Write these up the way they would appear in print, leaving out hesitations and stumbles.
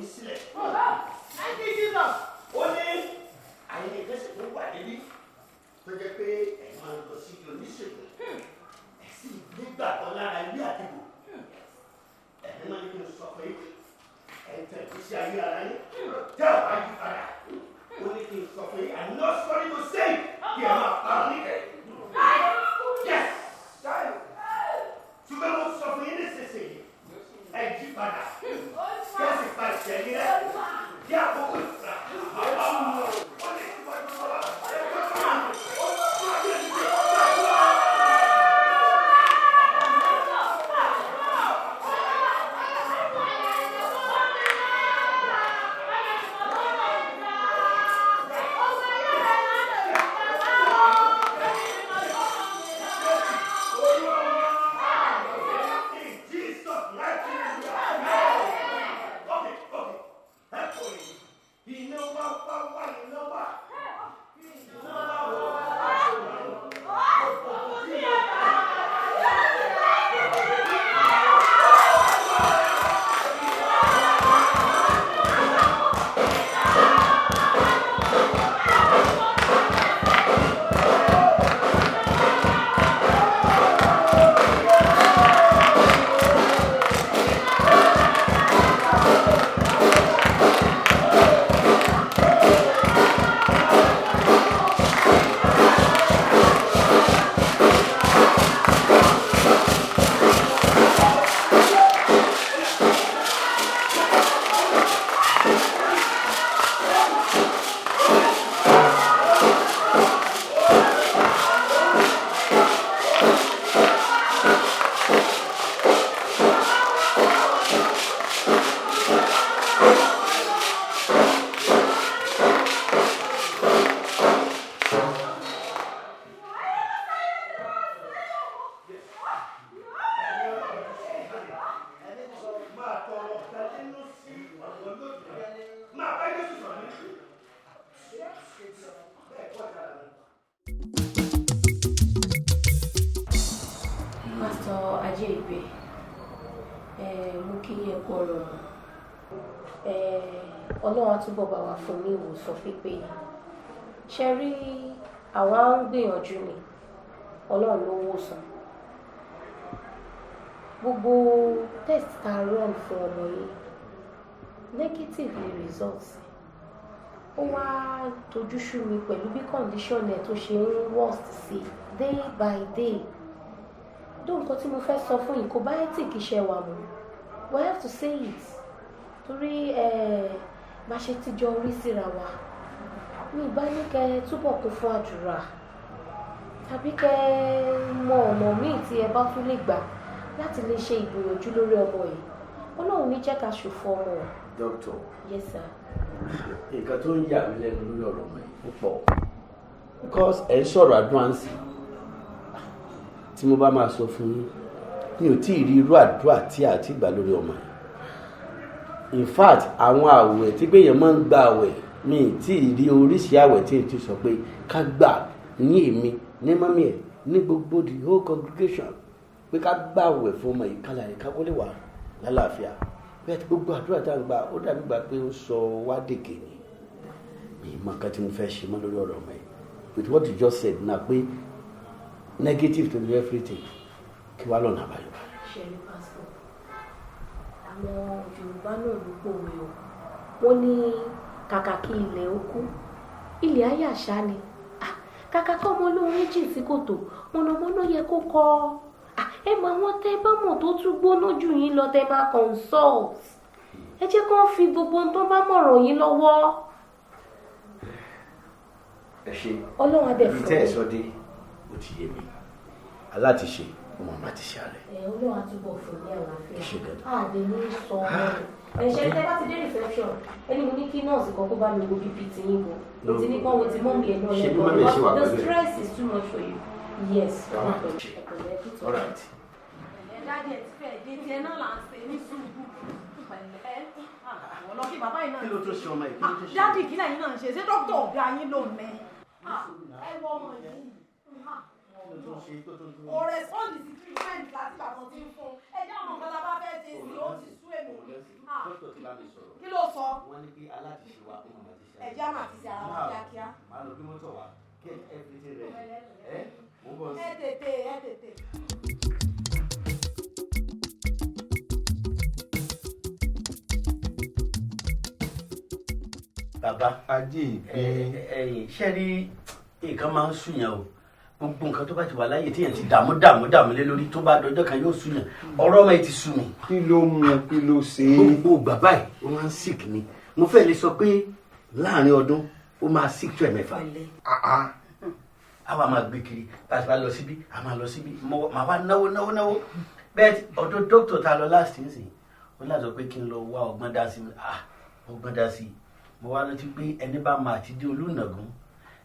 yín sílẹ̀. Thank you, Jesus. Ó ní àyè ìgbésẹ̀ tó wà níbí tó jẹ́ pé ẹ̀ máa ń lọ sí oníṣègùn, ẹ̀ sì nígbàgbọ́ lára ilé àdìbò. Ẹ̀mí máa ní kí n sọ pé ẹ̀ ń tẹ̀ ìgbésí ayé ara yín tẹ́ ọ̀ bá yí padà. Ó ní kí n sọ pé, I'm not sorry to say, kí ẹ máa parọ́ níkẹyìn. Yes, ṣùgbọ́n mo sọ fún yín nísinsìnyí, ẹ yí padà kí ẹ sì pa ìṣẹ̀lẹ̀ rẹ kí àkókò ìtura. Ó ní ìwádìí wọn ẹ gbọ́ fún mi. Ó tún ayé mi ṣe gbàdúrà. In Jesus' mighty name. Okay. Ẹ kò ní. Iná wá wá wá, iná wá. Iná wá wá. Máa tọrọ ọ̀gá nínú sí ọ̀rọ̀ lójú. Máa bá Jésù sọ̀rọ̀ ní. Bẹ́ẹ̀ kọ́ ìdára mi. Pásítọ̀ Ajéìgbé, mo kí yín kú ọ̀rọ̀ mọ́. Ọlọ́run á túbọ̀ bá wa fún ní ìwòsàn pípé. Ṣe rí, àwa ń gbìyànjú ni, Ọlọ́run ló wòsàn. Gbogbo test tá a run fún ọmọ yìí, negative ni result. Ó wá tojú sú mi pẹ̀lú bí condition ẹ̀ tó ṣe ń worst sí day by day. Dó nǹkan tí mo fẹ́ sọ fún yín kò bá ethic iṣẹ́ wa mu, we have to say it, torí bá ṣe ti jọ rí síra wa ní ìbá ní kẹ́ túbọ̀ kún fún àdúrà tàbí kẹ́ mọ ọ̀nà míì tí ẹ bá tún lè gbà láti lè ṣe ìgbìyànjú lórí ọmọ yìí. Ọlọ́run ní jẹ́ ká ṣòfò ọmọ o. Doctor. Yes, sir. Nǹkan tó ń yà mí lẹ́nu lórí ọ̀rọ̀ ọmọ yìí púpọ̀, because ẹ̀ ń sọ̀rọ̀ advance tí mo bá máa sọ fún yín, mi ò tí ì rí irú àdúrà tí a ti gbà lórí ọmọ yìí. In fact, àwọn àwẹ̀ tí gbẹ̀yàn máa ń gba àwẹ̀, mi ì tí ì rí oríṣi àwẹ̀ tí èyí ti sọ pé ká gbà ní èmi ní mummy ẹ̀ ní gbogbo the whole congregation pé ká gbà àwẹ̀ fún ọmọ yìí kálá yìí ká kó lè wà lálàáfíà. Bẹ́ẹ̀ tí gbogbo àdúrà tá à ń gbà, ó dàbí gbà pé ó sọ wá dèkè ni. Mi ì mọ nǹkan tí mo fẹ́ ṣe mọ́ lórí ọ̀rọ̀ ọmọ yìí. With what you just said na pé negative to do everything, kí wàá lọ́nà àbáyọ? Ṣẹ̀rí, pásítọ̀, àwọn Yorùbá náà ló pòwe o. Wọ́n ní kàkà kí ilẹ̀ ó kú, ilẹ̀ ayé àṣà ni. Ah, kàkà kọ́ ọmọ olórin jìn sí kòtò, mọ̀nàmọ́ná yẹ kó kọ́. Ah, ẹ mọ àwọn tẹ́ bá mọ̀ tó tún gbóná jù yín lọ tẹ́ máa consult. Ẹ jẹ́ kó fi gbogbo ohun tó bá mọ̀ràn yín lọ́wọ́. Ẹ ṣe. Ọlọ́run á dẹ̀ Ibi fún tẹ́ ẹ yín. sọ dé, ó ti yé mi. Alátiṣe ọmọ ọmọ àti ṣe ààrẹ. Ẹ Ọlọ́run á túbọ̀ fún ní àlàáfíà. Ẹ ṣé gan. Àdé ní sọ ọmọ ẹ ṣe. Tẹ́ bá ti dé reception, ẹni mo ní kí nọ́ọ̀sì kan kó bá mi wo BP ti yín gan. Mo ti ní kán wo ti mummy ẹ̀ náà Ṣé bí lẹ́kọ̀ọ́. mummy ẹ̀ ṣe wà The pẹ̀lú ẹ̀? stress is too much for you. Yes. All right. Ẹ̀pẹ̀lẹ́, kí tó. All right. Ẹ daddy, ẹ ti fẹ́ dé tiẹ̀ náà là ń ṣe ní sùúrù pẹ̀lẹ́. Àwọn lọ kí bàbá yìí náà. Kí ló tó ṣe ọmọ yìí? Kí ló tó ṣe? Daddy, kí lẹ́yìn náà ń ṣe? Ṣé dókítà ọ̀gá yín ló ní? Ẹ wọ ọmọ yìí. Kò respond sí treatment láti ìgbà tó ti ń fún. Ẹ jẹ́ àwọn nǹkan tá a bá fẹ́ ṣe sí, ó ti sú èmi. sí dókítà ti bá mi sọ̀rọ̀. Kí ló sọ? Wọ́n ní pé aláàtìṣe wa ó máa ti ṣe. Ẹ jẹ́ àmà àti ṣe ara wa kíákíá. Màá lọ bí mọ́tò wa get everything ready. Ẹ mo ń bọ̀ sí. Ẹ tètè, ẹ tètè. Bàbá Ajé ìgbín. Ẹ̀yin ṣe rí nǹkan máa ń sùnyàn o. Gbogbo nǹkan tó bá ti wà láyé téèyàn ti dààmú dààmú dààmú lé lórí tó bá dọjọ́ kan yóò sùnyàn. Ọ̀rọ̀ ọmọ yìí ti sú mi. Kí ló mú kí ló ṣe é? Gbogbo bàbá yìí ó máa ń sick ni. Mo fẹ́ lè sọ pé láàrin ọdún ó máa sick tó ẹ̀mẹ́fà. A wá máa gbé kiri, bá a ti bá lọ síbí, a máa lọ síbí, màá wá náwó náwó náwó. Bẹ́ẹ̀ ọ̀dọ̀ dókítà tá a lọ last nísìnyí, ó láti sọ pé kí n lọ wá ọgbọ́n dá sí i. Ah, ọgbọ́n dá sí i. Mo wá rántí pé ẹni bá máa ti dé olùnàgún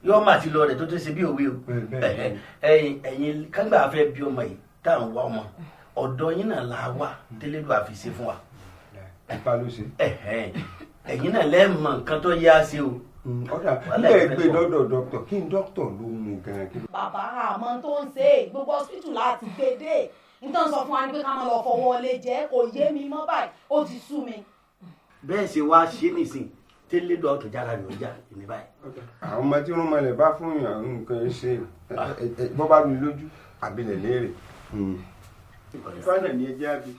yóò máa ti lọ rẹ̀ tó tó ṣe bí òwe o. Ẹ̀yin ẹ̀yin kángbà fẹ́ bí ọmọ yìí tá à ń wá ọmọ ọ̀dọ̀ yín náà la wá tẹ́lẹ̀dọ́ àfi ṣe fún wa. Ipa ló ṣe. Ẹ̀yin náà lẹ́ẹ̀ mọ nǹkan tó yá sí o. Ọ̀dà nígbà gbé lọ́dọ̀ dókítà kí n dókítà ló mú gan-an. Bàbá àmọ́ tó ń ṣe é gbogbo hospital láti gbé dé. Nítorí sọ fún wa ni pé ká máa lọ fọwọ́ lé jẹ́ kò yé mi mọ́ báyìí ó ti sú mi. Bẹ́ẹ̀ ṣe wá ṣe nìsín tẹ́lẹ̀dọ́ àtọ̀jára rẹ̀ ọjà èmi báyìí. Àwọn ọmọ tí wọ́n mọlẹ̀ bá fún yàn nǹkan ṣe bọ́ bá rú lójú àbílẹ̀ léèrè. Ifá náà ni ẹjẹ́ àbí.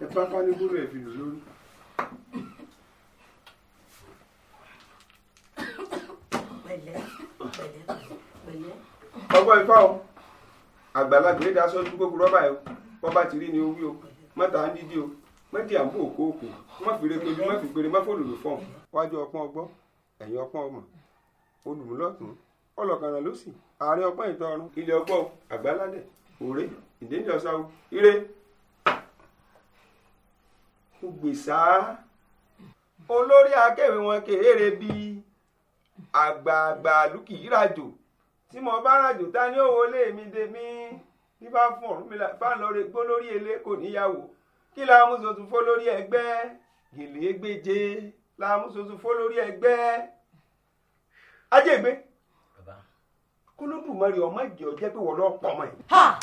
Ifá ká ní gbúrò ẹ̀ fi lù lórí. Ọgbọ́n ifá o, àgbàlagbà lè daṣọ ojú gbogbo rọ́bà yìí o, bọ́ bá ti rí ni ó wí o, mọ́ta ń dídí o, mọ́tì à ń bò kóòkò, má fi rekojú, má fi péré, má fòlòlò fọ́ọ̀n. Wájú ọpọ́n ọgbọ́n, ẹ̀yìn ọpọ́n ọmọ, olùmúlọ́tún, ọlọ́kànràn ló sì, àárín ọpọ́n ìtọrun, ilé ọgbọ́n o, àgbáládẹ̀, òré, ìdílé ọ̀sáwó, ire. Mo gbèsà olórí akẹ́wé wọn kéré bíi àgbààgbà lùkì ìrajò tí mo bá rajò ta ni ó wọlé mi dé mi bí bá fún Ọ̀rúnmìlà bá lọ rè gbó lórí elé kò níyàwó kí la mú sotun fó lórí ẹgbẹ́ gèlè gbèjé la mú sotun fó lórí ẹgbẹ́. Ajégbé kólódùmarè ọmọ ìjọ jẹ́ pé wọ́n lọ́ọ́ pọ̀ mọ́ ẹ̀. Ha!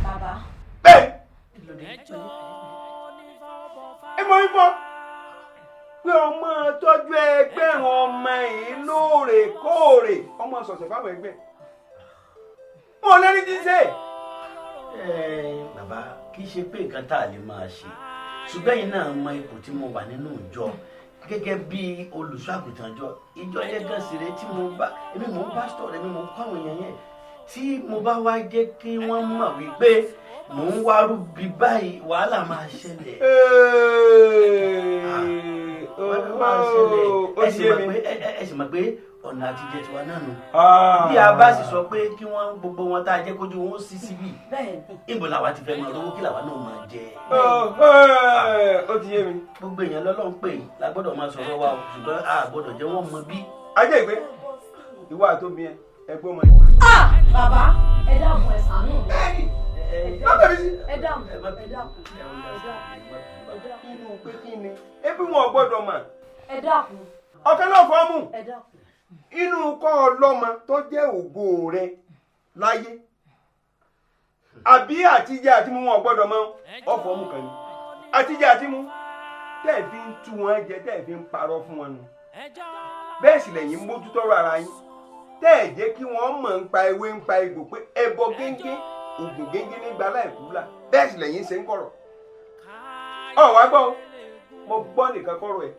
Bàbá. Bẹ́ẹ̀ ẹ mọ ifọ̀ pé ọmọ tọ́jú ẹgbẹ̀rún ọmọ yìí lóòrèkóòrè ọmọ sọ̀sẹ̀ fáwọn ẹgbẹ́ wọn lẹ́ni tí ń ṣe. Bàbá kì í ṣe pé nǹkan tá a lè máa ṣe ṣùgbọ́n yìí náà mọ ipò tí mo wà nínú ìjọ gẹ́gẹ́ bí olùṣọ́ àgùntàn ìjọ ìjọ yẹn gan sì rèé tí mo bá èmi mò ń pásítọ̀ rẹ̀ mi mò ń kọ́ àwọn èèyàn yẹn tí mo bá wá jẹ́ kí wọ́n mọ̀ wípé mò ń wárú bí báyìí wàhálà máa ṣẹlẹ̀. Wàhálà máa ṣẹlẹ̀. Ẹ sì mọ̀ pé ọ̀nà àtijọ́ tiwa náà nù. Bí a bá sì sọ pé kí wọ́n gbogbo wọn tá a jẹ́ kójú wọn ó sí síbí ìbò làwa ti fẹ́ máa rówó kí làwa náà máa jẹ. Ó ti yé mi. Gbogbo èèyàn lọ́lọ́run pè la gbọ́dọ̀ máa sọ̀rọ̀ wa o ṣùgbọ́n a gbọ́dọ̀ jẹ́ wọ́n mọ bí. Ajé ìgbé ìwà àtòmí ẹ ẹgbọ́n mọ. Bàbá ẹ dákun ẹ ṣàánú mi. Má bẹ̀rẹ̀ sí. Ẹ dákun ẹ dákun. Inú pé kí ni ebi wọn ò gbọ́dọ̀ mọ̀. Ẹ dákun. Ọ̀kan náà fọ́ mú. Ẹ dákun. Inú kọ́ ọlọ́mọ tó jẹ́ ògo rẹ láyé àbí àtijẹ àti mu wọn ò gbọ́dọ̀ mọ̀ ọ̀fọ̀ mú kan ni àtijẹ àti mu tẹ́ ẹ̀ fi ń tú wọn jẹ tẹ́ ẹ̀ fi ń parọ́ fún wọn nù bẹ́ẹ̀ sì lẹ́yìn mójútọ́rọ̀ ara yín tẹ́ ẹ̀ jẹ́ kí wọ́n mọ̀ ń pa ewé ń pa egbò pé ẹbọ géńgé ògùn géńgé nígbà láìkú là bẹ́ẹ̀ sì lẹ́yìn ṣe ń kọ̀rọ̀ ọ̀ wá gbọ́ mo gbọ́ nìkan kọ̀rọ̀ ẹ̀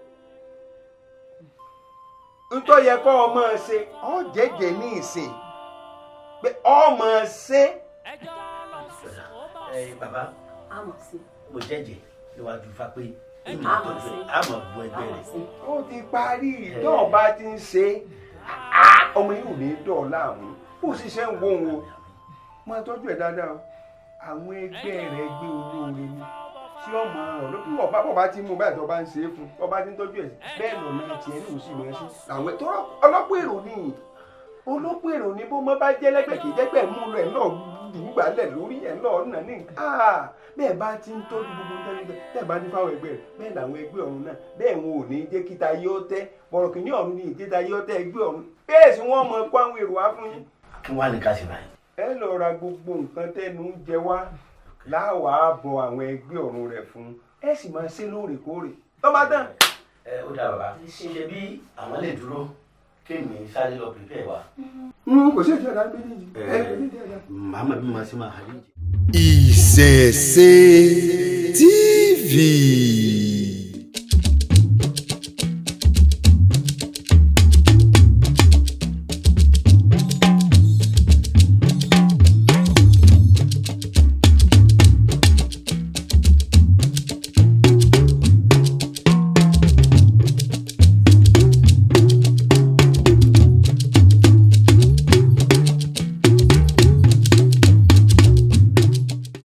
ntọ́ yẹ kọ́ ọ máa ṣe ọ jẹ́jẹ́ ní ìsìn pé ọ máa ṣe. Bàbá mo jẹ́jẹ́ níwájú Ifá pé ìmọ̀ tọ́jú ẹ̀ àmọ̀ bu ẹgbẹ́ rẹ̀. Ó ti parí ìdán ọba ti ń ṣe ọmọ yìí ò ní dọ̀ láàmú ó sì ṣe ń wo òun o máa tọ́jú ẹ̀ dáadáa o àwọn ẹgbẹ́ rẹ̀ gbé olóore ni tí ọmọ ọ̀rọ̀ ló bí ọba bọba ti mú báyìí tó bá ń ṣe é fún ọba ti ń tọ́jú ẹ̀ bẹ́ẹ̀ lọ́nà tiẹ̀ ní òsì mọ̀ ẹ́ sí àwọn tó ọlọ́pọ̀ èrò ni ọlọ́pọ̀ èrò ni bó mọ́ bá jẹ́ lẹ́gbẹ̀ẹ́ kì í jẹ́gbẹ́ mú lọ ẹ̀ náà dùgbàlẹ̀ lórí ẹ̀ náà nà ní bẹ́ẹ̀ bá ti ń tọ́jú gbogbo tẹ́lẹ̀ bẹ́ẹ̀ bá ní fáwọn ẹgbẹ́ rẹ̀ bẹ́ẹ̀ làwọn ẹgbẹ́ ọ̀run náà bẹ́ẹ̀ wọn ò ní jẹ́ kíta yóò tẹ́ bọ̀rọ̀ kìíní ọ̀run ni ìjẹta yóò tẹ́ ẹgbẹ́ ọ̀run bẹ́ẹ̀ sì wọ́n mọ kó àwọn èrò wá fún yín. Kí wàá ní ká ṣe báyìí. Ẹ lọ ra gbogbo nǹkan tẹnu ń jẹ wá Láwàá bọ àwọn ẹgbẹ́ ọ̀run rẹ̀ fún ẹ, sì máa ṣe lóòrèkóòrè tó bá tán. Ẹ ó dáa, bàbá. Ṣe bí àwọn lè dúró kéèmí sáré lọ prepare wa? Kò sí ìjọba méjèèjì ẹ, kò sí ìjọba. Màmá bí màá ṣe máa hàrí. Ìṣẹ̀ṣe TV.